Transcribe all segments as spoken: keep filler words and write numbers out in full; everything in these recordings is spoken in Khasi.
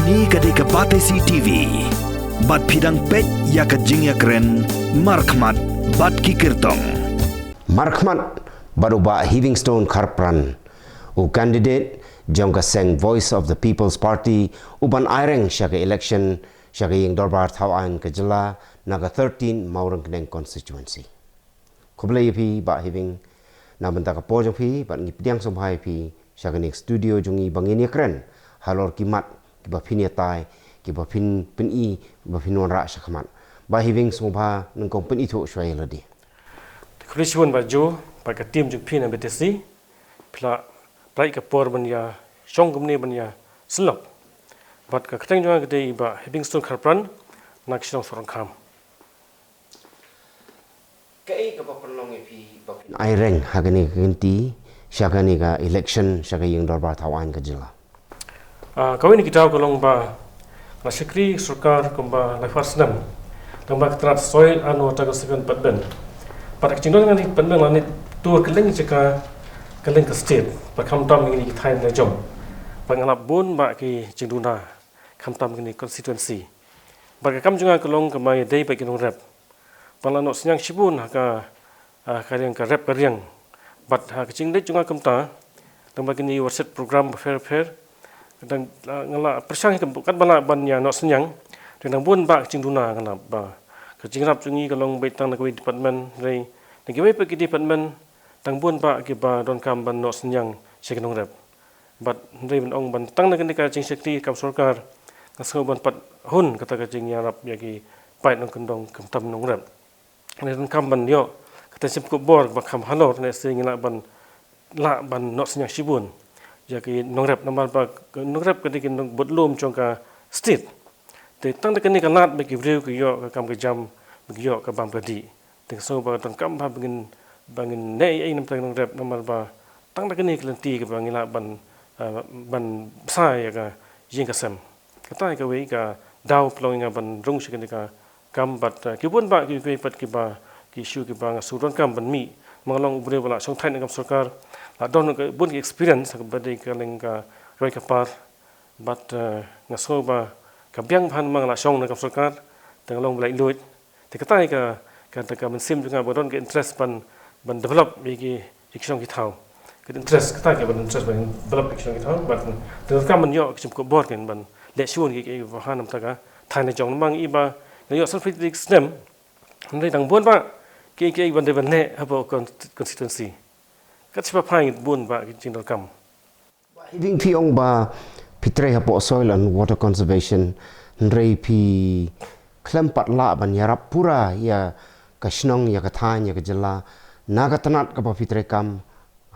Ï ka dei ka Batesi T V. Bad phi dang peit ïa ka jingïakren markhmat bad ki kyrtong. Markhmat bad u Bah Heavingstone Kharpran, u candidate jong ka seng Voice of the People's Party, u ban aireng sha ka election sha ka ïing dorbar thaw aiñ ka jylla na ka thirteen Mawryngkneng constituency. Khublei ïa phi Bah Heaving na bynta ka por jong phi bad ngi pdiang sngewbha ïa phi sha kane ka studio jong ngi ba ngin ïakren halor ki mat kiba phin ïatai, kiba phin pyni, ba phin wanrah sha khmat. Bah Heaving sngewbha nyngkong pynithuh shuwa ïa lade. Khublei shibun Bah Jo bad ka team jong phi na Batesi. Phi la pynlait ka por ban ïa shong kumne ban ïa syllok. Bad ka kyrteng jong nga ka dei Bah Heavingstone Kharpran na ka shnong Sohryngkham. Kaei kaba pynlong ïa phi ba phin aireng ha kane ka kynti sha kane ka election sha ka ïing dorbar thaw aiñ ka jylla? Ah, kawei na ki daw ka long ba nga shakri sorkar kumba laiphew snem. Tang ba ka tnat Soil and Water Conservation Department. Bad ka jingdon nga ha kane ka department nga la leit tur kylleng jaka, kylleng ka state. Bad khamtam ha kine ki thaiñ la jong. Bad nga la bun bha ki jingduna khamtam ha kine ki constituency. Bad ka kam jong nga ka long kaba ïadei bad ki nongrep. Ba la noh synñiang shibun ha ka, ah, ka riang ka rep ka riang. Bad ha ka jingleit jong nga kumta, tang ba kine ki worship program bapher bapher. Tang, ah, nga la pyrshang hi katba lah ban ïa noh synñiang. Te dang bun bha ka jingduna nga la ba ka jingïarap jong ngi ka long beit tang na kawei department, hynrei na kiwei pat ki department dang bun bha kiba donkam ban noh synñiang sha ki nongrep. Bad hynrei ban ong ban tang na kane ka jingshakri kam sorkar, nga sngew ban pat hun kata ka jingïarap ïa ki paid nongkyndong khamtam nongrep. Hynrei donkam ban ïoh kata ka jingkup bor ba kham halor, lehse ngin lah ban, lah ban noh synñiang shibun ïa ki nongrep, namar ba ki nongrep ka dei ki nongbud lum jong ka state. Te tang da kane ka lad ba ki briew ki ïoh ka kam ka jam, ba ki ïoh ka bam ka dih. Te nga sngew ba donkam bha ba ngin, ba ngin leh ei ei na bynta ki nongrep, namar ba tang da kane ka lynti kaba ngi lah ban, ah, ban bsa ïa ka ïing ka sem. Kata hi kawei ka daw pynlong ïa nga ban rung sha kane ka kam bad, ah, ki bun bha ki, kiwei pat kiba, ki issue kiba nga sngew donkam ban mih. Ma nga long u briew ba la shong thait na kam sorkar, la don ka bun ki experience kaba dei ka liang ka roi ka par. Bad, ah, nga sngew ba ka biang bha namar nga la shong na kam sorkar, te nga long ba laitluid. Te kata hi ka, ka, ka mynsiem jong nga ba don ka interest ban, ban develop ïa ki, ïa ki shnong ki thaw. Ka interest kata ka ban interest ban develop ïa ki shnong ki thaw. Bad te kam ban ïoh ka jingkup bor kan ban leh shibun ïa ki, ïa ki bha na bynta ka thaiñ la jong, namar i ba nga ïoh san phew snem. Hynrei dang bun bha ki, ki ban dei ban leh hapoh con-, constituency. Kat shi ba phai bun bha ki jingdonkam. Bah Heaving, phi ong ba phi trei hapoh Soil and Water Conservation, hynrei phi khlem pat lah ban ïarap pura ïa ka shnong, ïa ka thaiñ, ïa ka jylla na ka tnat kaba phi trei kam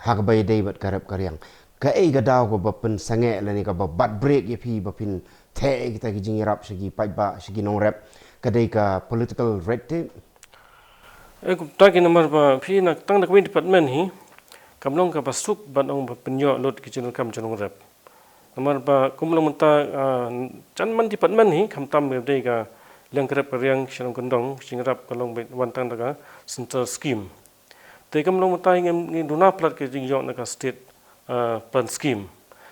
ha kaba ïadei bad ka rep ka riang. Kaei ka daw kaba pynsangeh lane kaba bat brek ïa phi ba phin theh ïa kita ki jingïarap sha ki paidbah, sha ki nongrep, ka dei ka political red tape? Eh, kumta kein, namar ba phi na tang da kawei department hi kam long kaba suk ban ong ba pynïoh lut ki jingdonkam jong nongrep. Namar ba kum long mynta, ah, jan man department hi khamtam ba dei ka liang ka rep ka riang, shnong kyndong, jingïarap ka long ba wan tang da ka central scheme. Te kam long mynta hi ngi, ngi duna palat ka jingïoh na ka state, ah, plan scheme.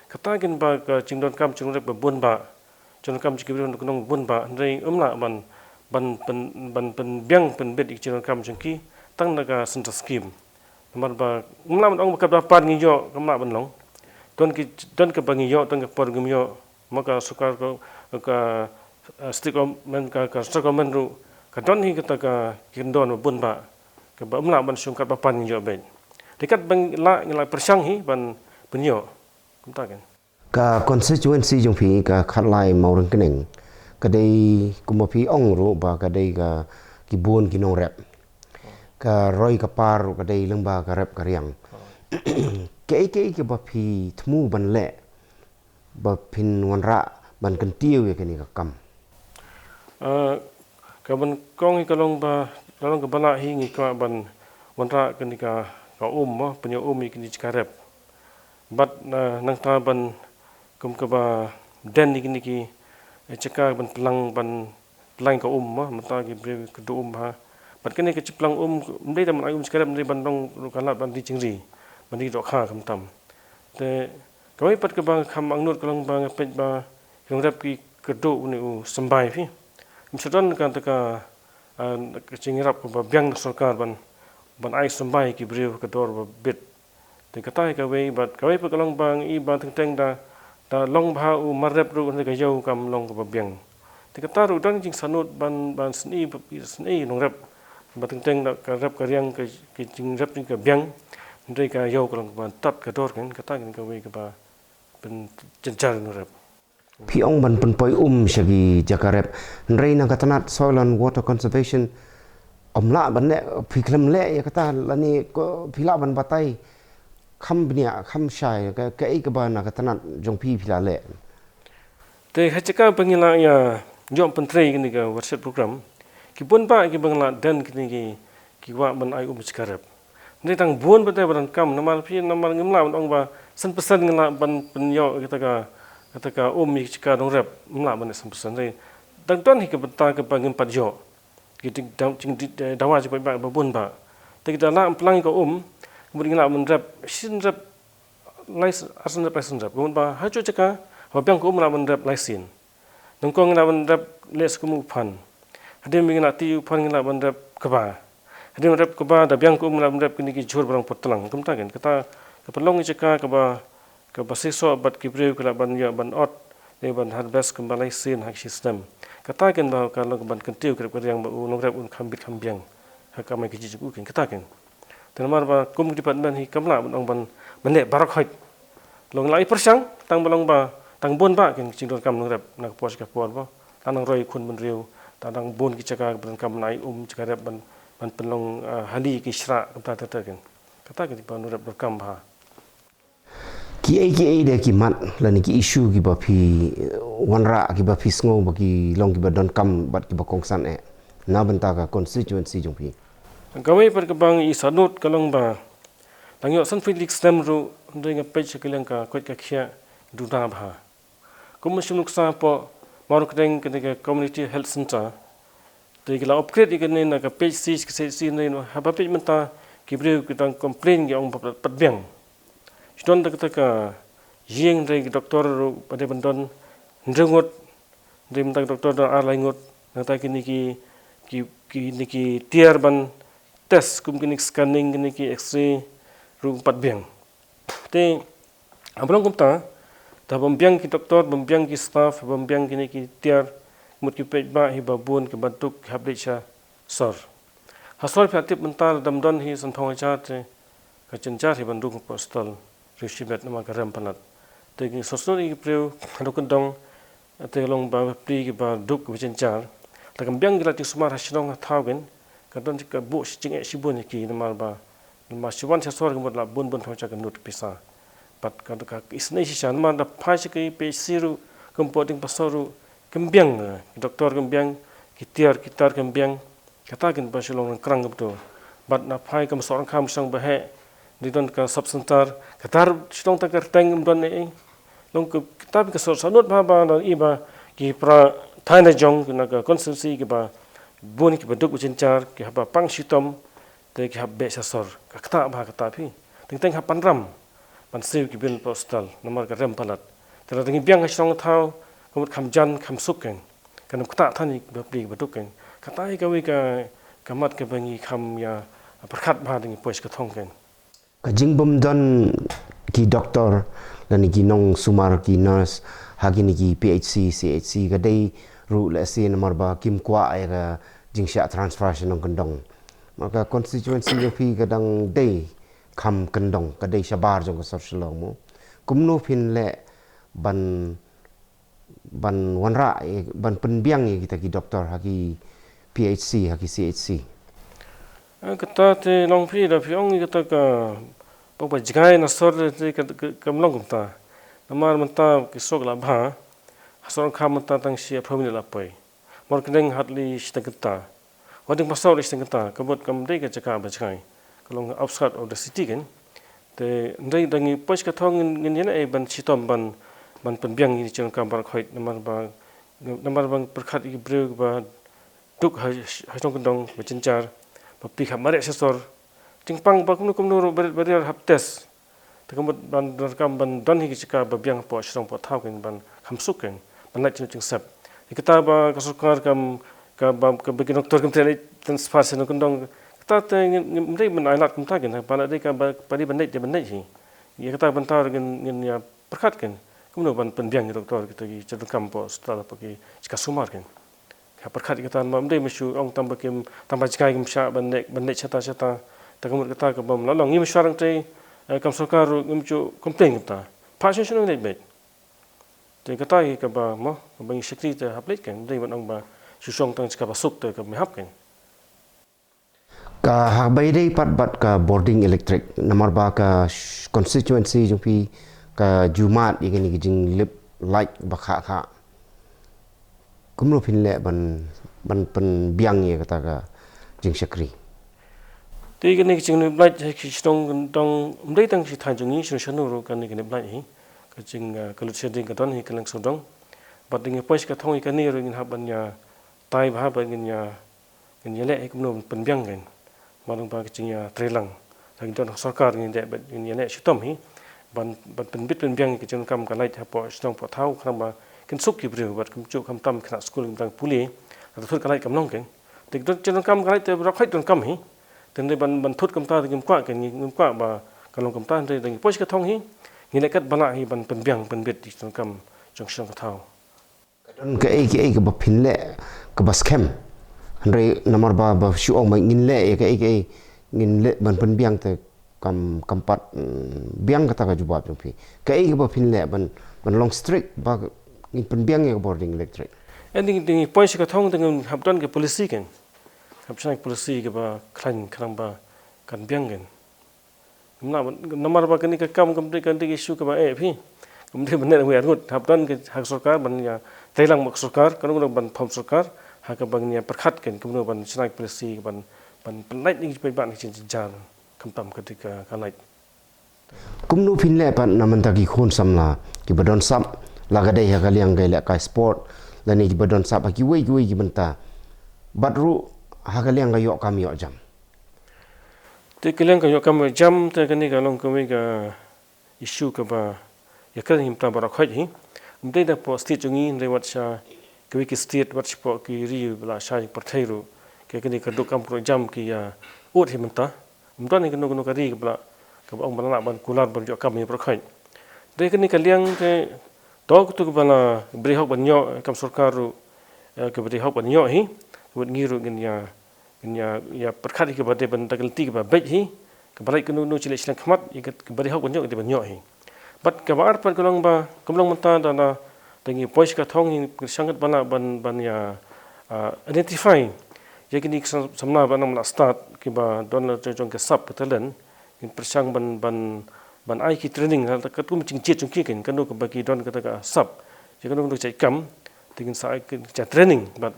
Kata kein ba ka jingdonkam jong nongrep ba bun bha. Jong kam jong ki briew nongkyndong bun bha, hynrei ym lah ban, ban, ban, ban, ban pynbiang pynbit ïa ki jingdonkam jong ki tang na ka central scheme. Namar ba ym lah ban ong ba katba pat ngi ïoh, kam lah ban long. Don ki, don kaba ngi ïoh, don ka por ngim ïoh. Ma ka sorkar ka, ka, eh, state government, ka, ka central government ruh ka don hi kata ka kyndon ba bun bha. Kaba ym lah ban shong katba pat ngi ïoh beit. Te katba ngi lah, ngi lah pyrshang hi ban pynïoh. Kumta kein. Ka constituency jong phi ka Khatlai Mawryngkneng ka dei kumba phi ong ruh ba ka dei ka ki bun ki nongrep. Ka roi ka par ruh ka dei lyngba ka rep ka riang. Kaei kaei kaba phi thmu ban leh ba phin wanrah ban kyntiew ïa kane ka kam? Ah, kaba nyngkong hi ka long ba, la long kaba lah hi ngi kwah ban wanrah kane ka, ka um, mo, pynïoh um ïa kine ki jaka rep. Bad, ah, nangta ban kum kaba den ïa kine ki, eh, jaka ban pynlang, ban pynlang ka um, mo, mynta ki briew ki duh um bha. Bad kane ka jingpynlang um ym dei tang ban ai um jaka rep, ym dei ban long ruh ka lad ban ri jingri, ban ri dohkha khamtam. Te kawei pat kaba kham angnud ka long ba nga peit ba ki nongrep ki kyrduh une u symbai phi. Ym shym don kata ka, ah, ka jingïarap kaba biang na sorkar ban, ban ai symbai ki briew ha ka dor ba bit. Te kata hi kawei, bad kawei pat ka long ba ngi i ba teng teng da, da long bha u mar rep ruh hynrei ka ïew kam long kaba biang. Te kata ruh don jingsangeh ban, ban sngewsih, sngewsih nongrep. Ba teng teng da ka rep ka riang, ka, ka jingrep jong ka biang. Hynrei ka ïew ka long kaba tad ka dor kan, kata kan kawei kaba pynjynjar nongrep. Phi ong ban pynpoi um sha ki jaka rep. Hynrei na ka tnat Soil and Water Conservation, ym lah ban leh, phi khlem leh ïa kata, lane ko phi lah ban batai kham bniah, kham shai, ka, kaei kaba na ka tnat jong phi phi lah leh. Te ha jaka ba ngi lah ïa ïoh pyntrei kane ka watershed program, ki bun bah kiba ngi lah don kine ki, ki wah ban ai um jaka rep. Hynrei tang bun pat de ba donkam, namar phi, namar ngim lah ban ong ba san percent ngi lah ban pynïoh kata ka, kata ka um ïa ki jaka nongrep, ngim lah ban san percent. Hynrei dang don hi ka bynta kaba ngim pat ïoh. Ki ding dang, jing di, eh, dawa jingpynbeit ba bun bah. Te ki da lah pynlang ïa ka um, ka mut ngi lah ban rep, shisien rep, lai, arsien rep, laisien rep. Ka mut ba hajuh jaka ba biang ka um lah ban rep laisien. Nyngkong ngi lah ban rep leh skum u phan. Hadien ba ngi lah tih u phan ngi lah ban rep kba. Hadien rep kba da biang ka um ngi lah ban rep kine ki jhur ba long por tlang. Kumta kan, kata ka pynlong ïa jaka kaba, kaba seisoh bad ki briew ki lah ban ïoh ban ot, ne ban harvest kumba lai sien ha ki shi snem. Kata kan ba ka long ban kyntiew ka rep ka riang ba u nongrep un kham bit kham biang ha ka kamai kajih jong u kan, kata kan. Te namar ba kum ki department hi kam lah ban ong ban, ban leh baroh khoit. Long lah i pyrshang, tang ba long ba, tang bun bah ki jingdonkam nongrep na ka por sha ka por ba. Tang nang roi khun bynriew, tang, tang bun ki jaka ba donkam ban ai um jaka rep ban, ban pynlong, ah, hali ki shrah kumta ter ter kan. Kata ki ba nongrep donkam bha. Kiei kiei de ki mat lane ki issue kiba phi, eh, wanrah, kiba phi sngew ba ki long kiba donkam bad kiba kongsan eh na bynta ka constituency jong phi? Kawei pat kaba ngi i sangeh ka long ba tang ïoh san phew lek snem ruh, hynrei nga peit sha ka liang ka koit ka khiah duna bha. Kum u shim nuksa hapoh Mawryngkneng kane ka Community Health Centre. Te ki la upgrade ïa kane na ka P H C, ka C H C, hynrei haba peit mynta ki briew ki dang complain ki ong ba pat biang. Shu don da kata ka ïing, hynrei ki doktor ruh ba dei ban don hynriew ngut, hynrei mynta ki doktor don ar lai ngut. Nangta kine ki, ki, kine ki tiar ban test kum kine ki scanning, kine ki X-ray ruh pat biang. Te haba long kumta, te haba ym biang ki doktor, haba ym biang ki staff, haba ym biang kine ki tiar, mut ki paidbah hi ba bun kiba duk ki hap leit sha sor. Ha sor phi hap tip mynta lada ym don hi sanphew hajar te ka jynjar hi ban rung hapoh hospital riewshimet namar ka rem palat. Te ki sngewsih ïa ki briew haduh kyndong, te long ba bapli kiba duk kiba jynjar. Lada kam biang ki lad jingsumar ha shnong ha thaw kin, ka don ka buh shi jingeh shibun ïa ki namar ba, namar shu wan sha sor ka mut la bun bun phew hajar ka nud pisa. Bad ka, ka isynei shisha namar da phai sha ki P H C ruh, kum hapoh Diengpasaw ruh, kim biang, eh, ki doktor kim biang, ki tiar ki tar kim biang. Kata kin ba shu long nangkrang kumto. Bad na phai ka Mawsohrangkham shnong ba heh, dei don ka sub center, kata ruh shu long tang ka rteng, ym don ei ei. Long ka, kata ka sor sanud bha ba na i ba ki para thaiñ la jong na ka constituency kiba bun kiba duk ba jynjar, ki hap ba pang shitom, te ki hap beh sha sor. Ka kata bha kata phi. Teng teng hap pynram ban siew ki bill hapoh hospital namar ka rem palat. Te lada ngi biang ha shnong thaw, ka mut kham jan kham suk keng. Kan ym ktah than ïa ki bapli ba duk keng. Kata hi kawei ka, ka mat kaba ngi kham ïa pyrkhat bha da ngi poi sha ka thong keng. Ka jingbym don ki doktor lane ki nongsumar, ki nurse ha kine ki P H C, C H C ka dei ruh lehse namar ba kim kwah ïa ka jingshah transfer sha nongkyndong. Namar ka constituency jong phi ka dang dei kham kyndong, ka dei shabar jong ka sor Shillong mo. Kumno phin leh ban ban wanrah, eh, ban pynbiang ïa kita ki doktor ha ki P H C, ha ki C H C. Eh, kata te long phi da phi ong ïa kata ka, ba, ba jngai na sor te ka, ka, kam long kumta. Namar mynta ki sor la bha, ha Mawsohrangkham mynta tang shi phew minit la poi. Mawryngkneng hardly shiteng kynta. Wat Diengpasaw dei shiteng kynta, ka mut kam dei ka jaka ba jngai. Ka long outskirt of the city keng. Te hynrei da ngi poi sha ka thong ngin, ngin ïa nang ei ban shitom ban, ban pynbiang ïa ki jingdonkam baroh khoit namar ba, namar ba pyrkhat ïa ki briew ba duk ha, ha shnong kyndong ba jynjar, bapli hap mareh sha sor. Jingpang ba kumno kumno ruh barit barit hap test. Te ka mut ban donkam ban don hi ki jaka ba biang hapoh shnong hapoh thaw keng ban kham suk keng. ban leit jingnoh jingsep. Ïa kata ba ka sorkar kam, ka ba, ka ba ki doktor kam trei leit transfer sha nongkyndong. Kata te ngin, ngin, ngim dei ban ai lad kumta kein, ba la dei ka ba, ba dei ban leit, dei ban leit hi. Ïa kata ban tar ngin, ngin ïa pyrkhat kein. Kumno ban pynbiang ïa doktor kita ki jingdonkam hapoh hospital hapoh ki jaka sumar kein. Ka pyrkhat ïa kata, namar ym dei ban shu ong tang ba kim, tang ba jaka kim shah ban leit, ban leit shata shata. Te ka mut kata ka bym lah long. Ngi mynshuwa dang trei, eh, kam sorkar ruh ngim ju complain kumta. Phah shuh shuh nang leit beit. Te kata hi kaba mo, kaba ngi shakri te hap leit kein, ym dei ban ong ba shu shong tang jaka ba suk te ka ym hap kein. Ka haba ïadei pat bad ka bording elektrik, namar ba ka sh-, constituency jong phi ka ju mad ïa kane ka jinglip light ba khah khah. Kumno phin leh ban, ban pynbiang ïa kata ka jingshakri? Te kane ka jinglip light ha ki shnong dong, ym dei tang shi thaiñ jong ngi, shano shano ruh kane ka lip light hi. Ka jing, ah, ka load shedding ka don hi kylleng sawdong. Bad dang ïa poi sha ka thong ïa kane ruh ngin hap ban ïa tai bha bad ngin ïa, ngin ïaleh hi kumno ban pynbiang kein. Namar ba ka jingïatreilang, lada ki don ha sorkar ngin dei ban, ngin ïaleh shitom hi ban, ban pynbit pynbiang ïa ka jingdonkam ka light hapoh shnong hapoh thaw, khnang ba kin suk ki briew bad kumjuh khamtam khynnah skul, khamtam pule. Lada thut ka light kam long kein. Te ki don jingdonkam ka light te baroh khoit donkam hi. Te hynrei ban, ban thut kumta te ngim kwah kein, ngim kwah ba ka long kumta, hynrei dang ïa poi sha ka thong hi ngin leh katba lah hi ban pynbiang pynbit ïa ka jingdonkam jong shnong ka thaw. Ka don kaei kaei kaba phin leh kaba skhem? Hynrei namar ba, ba shu ong ba ngin leh ïa kaei kaei, ngin leh ban pynbiang te kam, kam pat, mm, biang kata ka jubab jong phi. Kaei kaba phin leh ban, ban long strict ba ngin pynbiang ïa ka bording elektrik? Ïa dang, dang ïa poi sha ka thong te ngin hap don ka policy kein. Hap shna ka policy kaba khlaiñ khnang ba kan biang kein. Namar ba kane ka kam kam dei, kam dei ka issue kaba eh phi. Kam dei ban leh nangwei arngut. Hap don ka ha ka sorkar ban ïatreilang bad ka sorkar, kano kano ban pom sorkar ha kaba ngin ïa pyrkhat kein kumno ban shna ka policy ban, ban pynlait ïa ki paidbah na ki jynjar khamtam ka dei ka, ka light. Kumno phin leh pat na bynta ki khun samla kiba don sap, la ka dei ha ka liang ka ïalehkai sport lane kiba don sap ha kiwei kiwei ki bynta, bad ruh ha ka liang ka ïoh kam ïoh jam? Te ka liang ka ïoh kam ïoh jam te kane ka long kawei ka issue kaba ïakren hi mynta baroh khoit hi. Ym dei da hapoh state jong ngi, hynrei wat sha kiwei ki state, wat shapoh ki ri ba la shai pyrthei ruh, ka kane ka duh kam ka ruh jam ki ïa ud hi mynta. Ym don hi kano kano ka ri kaba la, kaba ong ba la lah ban kular ban ïoh kam ïa baroh khoit. Dei kane ka liang te, to kito kiba la briew hok ban ïoh kam sorkar ruh, eh, kiba briew hok ban ïoh hi. Wat ngi ruh ngin ïa, ngin ïa, ïa pyrkhat ïa kiba dei ban da ka lynti kaba beit hi, kaba lait kano kano, shi leh shi leng khmat, ïa kiba briew hok ban ïoh, ka dei ban ïoh hi. Bad kaba ar pat ka long ba, kam long mynta da, da, dang ïa poi sha ka thong hi, ngin shang katba lah ban, ban ïa, ah, identify ïa kine ki sam-, samla ba nang lah start, kiba don la jong, jong ka sap ka talent, ngin pyrshang ban, ban, ban ai ki training, ha, katkum ka jingjied jong ki kein, kano kaba ki don kata ka sap, ïa kano kano ka jait kam, te ngin sa ai ki jait training, bad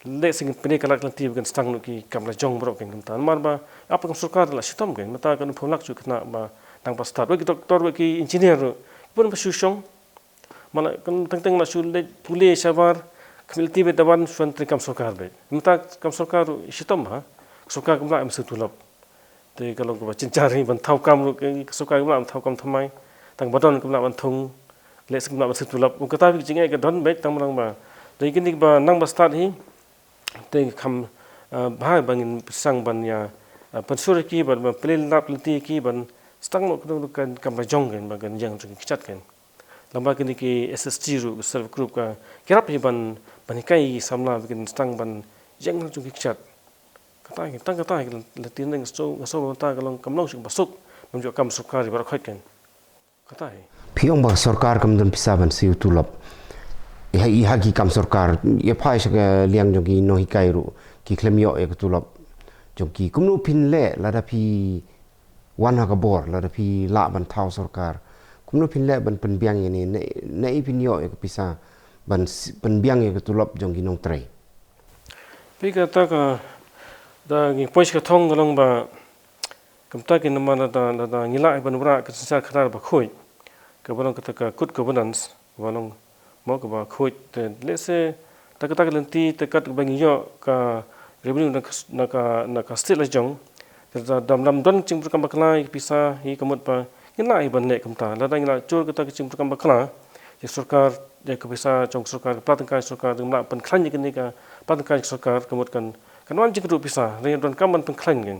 lehse ngin pynïaid ka lad ka lynti ba kin sdang noh ki kam la jong baroh kein kumta. Namar ba ap kam sorkar la shitom kein, mynta ka nongpynlak shu khynnah ba nang ba start, wei ki doktor, wei ki engineer ruh, bun ba shu shong. Mala kan teng teng la shu leit pule shabar, khmih lynti beit, da wan shu wan trei kam sorkar beit. Mynta kam sorkar ruh shitom bha, sorkar kam lah em siew tulop. Te ka long kaba jynjar hi ban thaw kam ruh, ka sorkar kam lah ban thaw kam thymmai. Tang ba don kam lah ban thung, lehse kam lah ban siew tulop. Kum kata ka jingeh ka don beit tang ba nang ba. Te kine ba nang ba start hi, te kham, ah, bha ba ngin pyrshang ban ïa, ah, pynsur ïa ki, ban, ban pynlap lynti ïa ki, ban sdang noh kano kano ka kam la jong kein, ba kan ïeng jong ki kjat kein. Lada kine ki S S G ruh, self group ka, ki ïarap hi ban, ban hikai ïa ki samla ba kin sdang ban ïeng jong ki kjat. Kata hi, tang kata hi, la tin nga sngew, nga sngew ba mynta ka long kam long shuh ba suk, ban ïoh kam sorkar ïa baroh khoit kein. Kata hi. Phi ong ba sorkar kam don pisa ban siew tulop ïa, ïa ki kam sorkar, ïa phai sha ka liang jong ki nonghikai ruh, ki khlem ïoh ïa ka tulop jong ki. Kumno phin leh lada phi wan ha ka bor, lada phi lah ban thaw sorkar? Kumno phin leh ban pynbiang ïa ne, ne, ne phin ïoh ïa ka pisa ban s-, pynbiang ïa ka tulop jong ki nongtrei? Phi, kata ka, da ngi poi sha ka thong ka long ba, kumta kein, namar lada, lada ngi lah ban wanrah ka synshar khadar ba khuid, kaba long kata ka good governance, kaba long mo kaba khuid, te lehse da kata ka lynti te katba ngi ïoh ka revenue na ka, na ka, na ka state la jong, te da dam dam don ka jingpyndonkam bakla ïa ka pisa hi, ka mut ba ngin lah hi ban leh kumta. Lada ngi lah jur kata ka jingpyndonkam bakla ïa ka sorkar, ïa ka pisa jong ka sorkar, ka pla tyngka jong ka sorkar, te ngim lah pynkhlaiñ ïa kane ka pla tyngka jong ka sorkar, ka mut kan, kan wan jingkyrduh pisa, hynrei donkam ban pynkhlaiñ kein.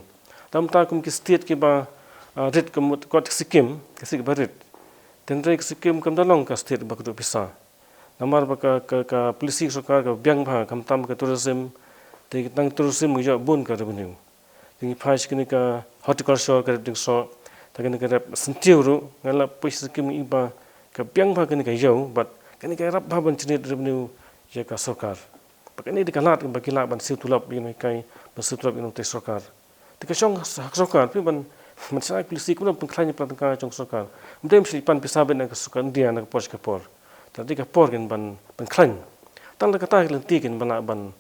Te mynta kum ki state kiba, ah, rit ka mut kot Sikkim, ka state kaba rit. Te hynrei ka Sikkim kam da long ka state ba kyrduh pisa. Namar ba ka, ka, ka policy ka sorkar ka biang bha, khamtam ka tourism, te tang tourism ka ïoh bun ka revenue. Te ngi phai sha kane ka horticulture ka rep jingsoh, te kane ka rep syntiew ruh, nga la poi sha Sikkim ngi i ba ka biang bha kane ka ïew, bad kane ka ïarap bha ban generate revenue ïa ka sorkar. Bad kane dei ka lad ba ki lah ban siew tulop ïa ki nonghikai, ban siew tulop ïa ki nongtrei sorkar. Te ka shong ha ka sorkar phi ban, ban shna policy kumno ban pynkhlaiñ ïa ka pla tyngka jong ka sorkar. Ym dei ban shu pan pisa beit na ka sorkar India na ka por sha ka por. Te dei ka por kein ban, ban khlaiñ. Tang da kata ka lynti kein ba lah ban,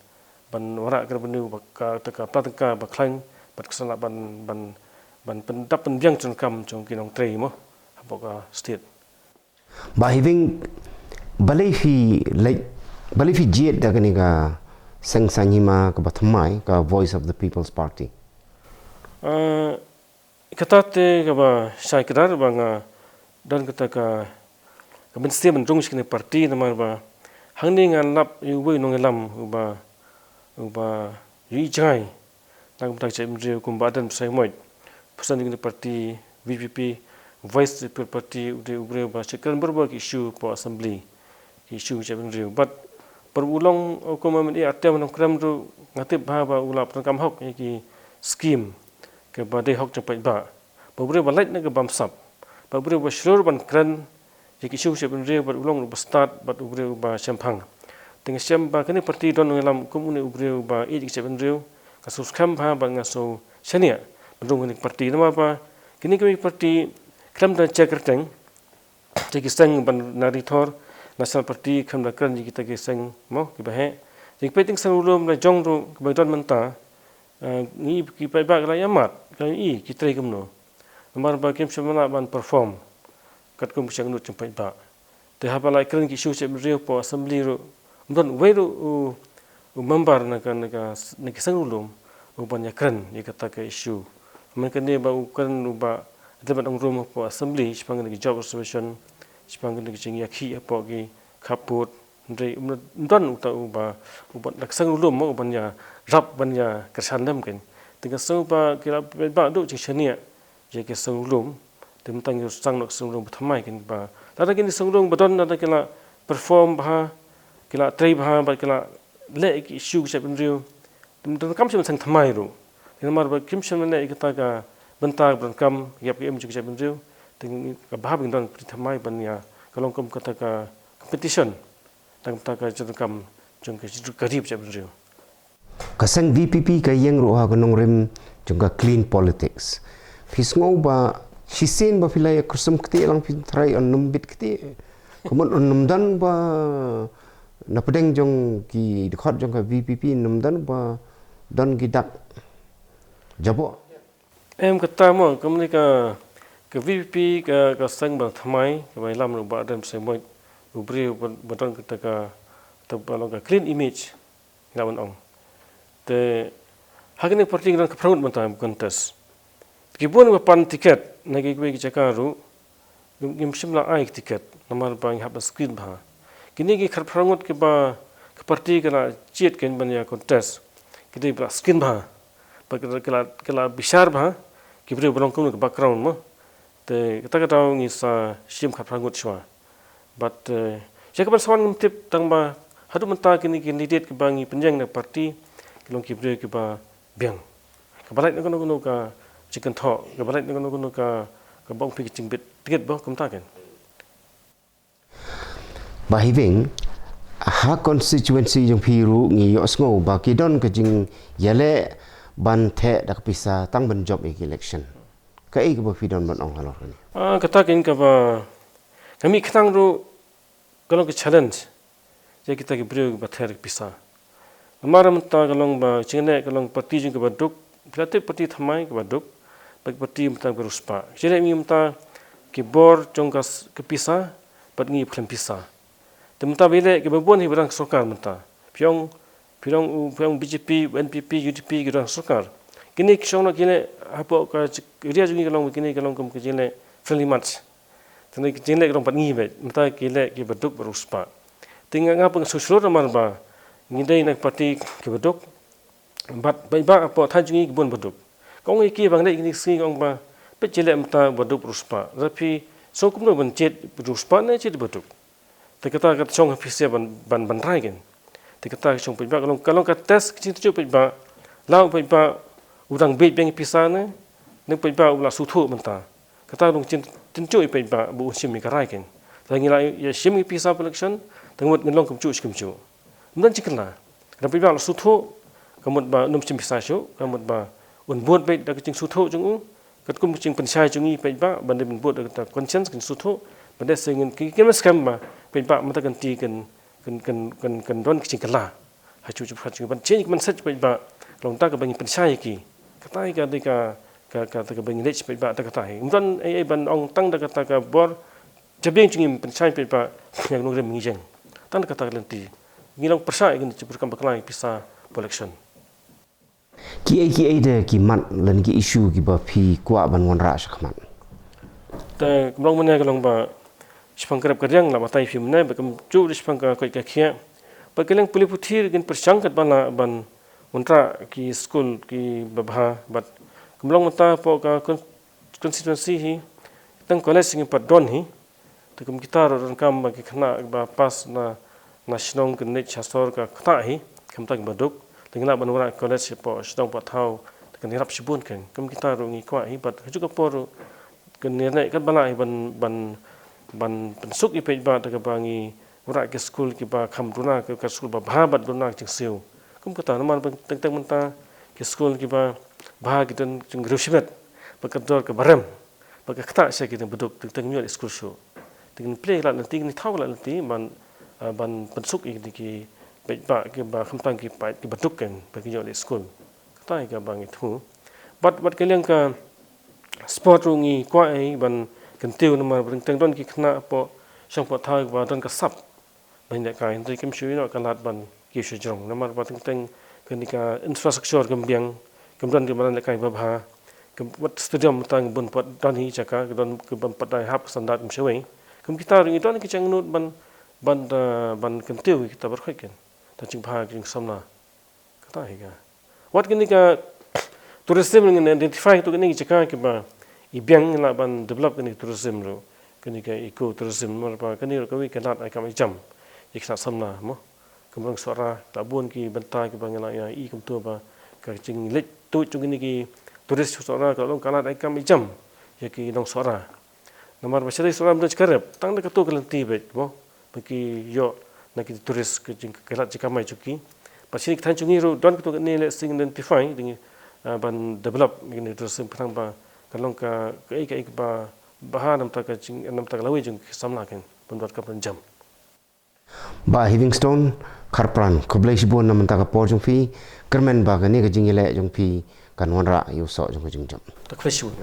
ban wanrah ka revenue ba ka, ka pla tyngka ba khlaiñ, bad ka sa lah ban, ban, ban pyndap pynbiang jingdonkam jong ki nongtrei mo hapoh ka state. Bah Heaving, balei phi leit, balei phi jied da kane ka seng saiñ hima kaba thymmai, ka Voice of the People's Party? Ah, kata te kaba shai kdar ba nga don kata ka, ka mynsiem ban rung sha kane ka party, namar ba hangne nga lap ïa uwei u nongïalam uba, uba ïohi jngai na ka bynta ka jaitbynriew, kum Bah Ardent Basaiawmoit, president jong kane ka party V P P, vice jong kane ka party, u dei u briew ba shait kren bor bor ki issue hapoh assembly, ki issue jaitbynriew. Bad por ba u long, uh, kum u M L A ar term u Nongkrem ruh, nga tip bha ba u la pyndonkam hok ïa ki scheme kiba dei hok jong paidbah. Ba u briew ba lait na ka bamsap, ba u briew ba shlur ban kren ïa ki issue jaitbynriew, bad u long ruh ba stad, bad u briew ba shemphang. Te nga shem ba kane ka party don u nongïalam kum une u briew ba ïeit ïa ki jaitbynriew, nga sngewskhem bha bad nga sngewshaniah ban rung kane ka party, namar ba kine kiwei ki party khlem da jia kyrteng, te ki seng ban na ri thor, National Party, khlem da kren ïa kita ki seng mo kiba heh. Te ki peit ïa ka seng riewlum la jong ruh kiba don mynta, eh, ngi ki paidbah ki la ïa mad, ki la ïohi ki trei kumno. Namar ba kim shym lah ban perform katkum ka shong nud jong paidbah. Te haba la kren ki issue jaitbynriew hapoh assembly ruh, ym don uwei ruh u, u member na ka, na ka, na ka seng riewlum uban ïa kren ïa kata ka issue. Mynta kane ba u kren u Bah Adelbert Nongrum hapoh assembly shaphang kane ka job reservation, shaphang kane ka jingïakhih hapoh ki khappud, hynrei ym don uta uba, uba na ka seng riewlum mo uban ïarap ban ïa kyrshan lem kein. Te nga sngew ba ki la, ba duh jingshaniah ïa ki seng riewlum. Te mynta ngi sdang noh ki seng riewlum ba thymmai kein ba, lada kine ki seng riewlum ba don lada ki la perform bha, ki la trei bha, bad ki la leh ki issue ki jaitbynriew, te donkam shym seng thymmai ruh. Te namar ba kim shym leh ïa kata ka bynta ba donkam ïap ka im jong ki jaitbynriew, te ngi, ka bha ba ngin don ki party thymmai ban ïa, ka long kum kata ka competition na ka bynta ka jingdonkam jong ka ri bad jaitbynriew. Ka seng V P P ka ïeng ruh ha ka nongrim jong ka clean politics. Phi sngew ba shisien ba phi la ïa kyrsum ktieh lang phin tharai yn ym bit ktieh. Ka mut yn ym don ba na pdeng jong ki dkhot jong ka V P P yn ym don ba don ki dak jaboh. Em, kata mo, kumne ka, ka V P P ka, ka seng ba thymmai, kaba ïalam ruh Bah Ardent Basaiawmoit, u briew ba, ba don kata ka, kata ba long ka clean image, ngi lah ban ong. Te ha kane ka party ngi don khatphra ngut mynta ba contest. Ki bun ba pan ticket na kiwei ki jaka ruh, ngim, ngim shym la ai ki ticket, namar ba ngi hap ban screen bha. Kine ki khatphra ngut kiba ka party ka la jied kein ban ïa contest, ki dei ba la screen bha, ba ki la, ki la, ki la bishar bha ki briew ba long kumno ka background mo. Te kata ka daw ngi sa shim khatphra ngut shuwa. Bad, eh, sha kaban sa wan ngam tip, tang ba haduh mynta kine ki candidate kiba ngi pynïeng na ka party ki long ki briew kiba biang, kaba lait na kano kano ka jingkynthoh, kaba lait na kano kano ka, kaba ong phi ka jingbit tngit ba kumta kein. Bah Heaving, ha constituency jong phi ruh ngi ïohsngew ba ki don ka jingïaleh ban theh da ka pisa tang ban jop ïa ka election. Kaei kaba phi don ban ong halor kane? Ah, kata kein kaba, ka mih khnang ruh ka long ka challenge ïa kita ki briew kiba theh da ka pisa. Namar mynta ka long ba jingïaleh ka long party jong kiba duk, phi la tip party thymmai kiba duk, bad ki party mynta kiba riewspah. Jingïaleh mynta ki bor jong ka s-, ka pisa, bad ngi ba khlem pisa. Te mynta ba ïaleh kiba bun hi ba don ka sorkar mynta. Phi ong, phi ong u, phi ong B J P, N P P, U D P ki don ka sorkar. Kine ki shong noh ki ïaleh hapoh ka j-, area jong ngi ka long, kine ka long kum ka jingïaleh friendly match. Te kine ki jingïaleh ki long bad ngi beit, mynta ki ïaleh kiba duk bad riewspah. Te nga nga pang shu shlur namar ba ngi dei na party kiba duk. Bad paidbah hapoh thaiñ jong ngi ki bun ba duk. Ka ong ïa ki ba ngi leit kine ki sngi ka ong ba peit sha leh mynta ba duk ruh spah. Lada phi sngewthuh kumno ban jied ba duk spah ne jied ba duk. Te kata ka shong ha phi sha ban ban ban rai kein. Te kata ka shong paidbah ka long ka long ka test ka jingtynjuh paidbah. Lada u paidbah u dang bit biang ïa pisa ne, ne paidbah u la sngewthuh mynta. Kata ka long ka jingtynjuh ïa paidbah ba un shim ïa ka rai kein. Te ngi la ïa shim ïa pisa election, te ngi mut ngin long kumjuh shi kumjuh. Ym don jingkylla. Lada paidbah la sngewthuh, ka mut ba un ym shim pisa shuh, ka mut ba un bud beit da ka jingsngewthuh jong u, katkum ka jingpynshai jong ngi paidbah, ban dei ban bud da kata ka conscience, ka jingsngewthuh, ban dei sa ngin ki, ki, ngin skhem ba paidbah mynta kan ti kan, kan, kan, kan, kan don ka jingkylla. Ha shuh shuh ha shuh ban change ka mindset paidbah. Long ta kaba ngi pynshai ïa ki. Kata hi ka dei ka, ka, ka, kaba ngi leit sha paidbah ta kata hi. Ym don ei ei ban ong tang da kata ka bor jabieng jong ngi pynshai paidbah ïa ka nongrim ngi jeng. Tang da kata ka lynti. Ngi long pyrshah ïa kane ka jingpyrkhat bakla ïa pisa election. Kiei kiei de ki mat lane ki issue kiba phi kwah ban wanrah shakhmat? Te kumba long mynne ka long ba shaphang ka rep ka riang la batai phi mynne ba kumjuh de shaphang ka koit ka khiah. Ba ka liang pule puthi ruh kin pyrshang katba lah ban wanrah ki skul kiba bha bad kumba long mynta hapoh ka con-, constituency hi tang college ngi pat don hi. Te kum kita ruh donkam ba ki khynnah ba pass na, na shnong kin leit sha sor ka ktah hi, khamtam kiba duk. Te ngi lah ban wanrah college hapoh shnong hapoh thaw, te kan ïarap shibun kein. Kum kita ruh ngi kwah hi bad ha kajuh ka por ruh kan ïaineh katba lah hi ban, ban, ban pynsuk ïa paidbah da kaba ngi wanrah ki skul kiba kham duna, ki, ki skul ba bha bad duna ki jingsiew. Kum kata namar ba teng teng mynta ki skul kiba bha ki don jingriewshimet bad ka dor kaba rem. Bad ka ktah sha ki dang ba duk, te tang ïoh leit skul shuh. Te ngin plie lad lynti, ngin thaw lad lynti ban, ah, ban pynsuk ïa ki paidbah kiba khamtam ki paid kiba duk kein ba kin ïoh leit skul. Kata hi kaba ngi thmu. Bad, bad ka liang ka sport ruh ngi kwah hi ban kyntiew namar ba teng teng don ki khynnah hapoh shong hapoh thaw kiba don ka sap ban lehkai, hynrei kim shu ïoh ka lad ban kiew sha jrong namar ba teng teng kane ka infrastructure kam biang, kam don ki ban lehkai ba bha, ka wat stadium tang bun pat don hi jaka, ka don ka ban pat dei hap standard kum shawei. Kum kita ruh ngi don ki jingangnud ban, ban, eh, ban kyntiew kita baroh kein. Tang jingbha jingsamla. Kata hi ka. Wat kane ka tourism ngin identify tu kane ki jaka kiba i biang lah ban develop kane tourism ruh. Kane ka eco tourism namar ba kane ruh kawei ka lad ai kam ai jam. Ïa ki khynnah samla mo. Kum Nongsahra, la bun ki bynta kiba ngi la ïa i kumto ba ka jingleit tuid jong kine ki tourist Nongsahra ka long ka lad ai kam ai jam ïa ki Nongsahra. Namar ba shatei Sohra ym don jaka rep, tang da kato ka lynti beit mo. Ba ki ïoh na ki tourist ka jing ka lad jingkamai jong ki. Ba shatei ka thaiñ jong ngi ruh don kato kane leh sing identify ding, ah, ban develop kine tourism khnang ba ka long ka, kaei kaei kaba bha na bynta ka jing, na bynta ka lawei jong ki samla kein ban wad ka ban jam. Bah Heavingstone Kharpran, khublei shibun na mynta ka por jong phi, kyrmen ba kane ka jingïaleh jong phi kan wanrah ïa u soh jong ka jingjop. Ta khublei shibun.